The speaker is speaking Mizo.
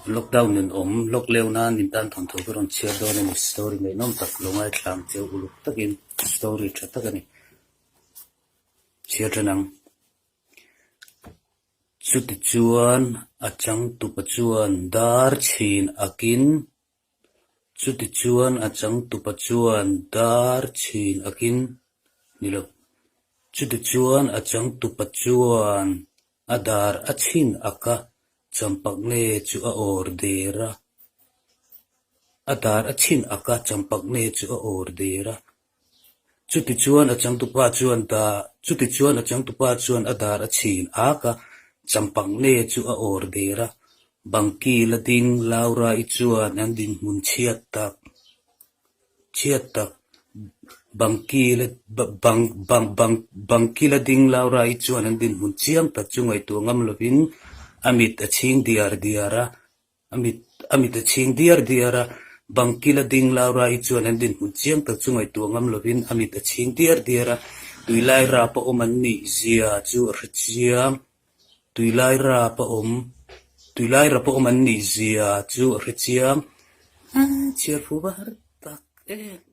Lockdown nun awm lawk leu nan in tan thawnthu ka rawn chhiar dawn a ni. Story ngaihnawm tak lo ngaithla ang cheu uluk takin story tha tak a ni. Chhiar tan ang. Chutichuan a changtupa chuan dar chhin akin Chutichuan a changtupa chuan dar chhin akin ni lo. Chutichuan a changtupa chuan a dar a chhin ak a, champak nge chu a awr der a. A dar a chhin ak a, champak nge chu a awr der a. Chutichuan a changtupa chuan da Chutichuan a changtupa chuan a dar a chhin ak a, champak nge chu a awr der a. Bangki la ding Laura-i chuan an dinhmun chhiat tak chhiat tak Bangki la bang bang bang Bangki la ding Laura-i chuan an dinhmun chiang tak chu ngaihtuah ngam lovin a mit a chhing diar diar a. A mit a mit a chhing diar diar a, bang kila ding Laura-i chuan an dinhmun chiang tak chu ngaihtuah ngam lovin a mit a chhing diar diar a, tuilai rap a awm an nih zia chu a hre chiang. Tuilai rap a awm tuilai rap a awm an nih zia chu a hre chiang. Chhiar fu va har tak em.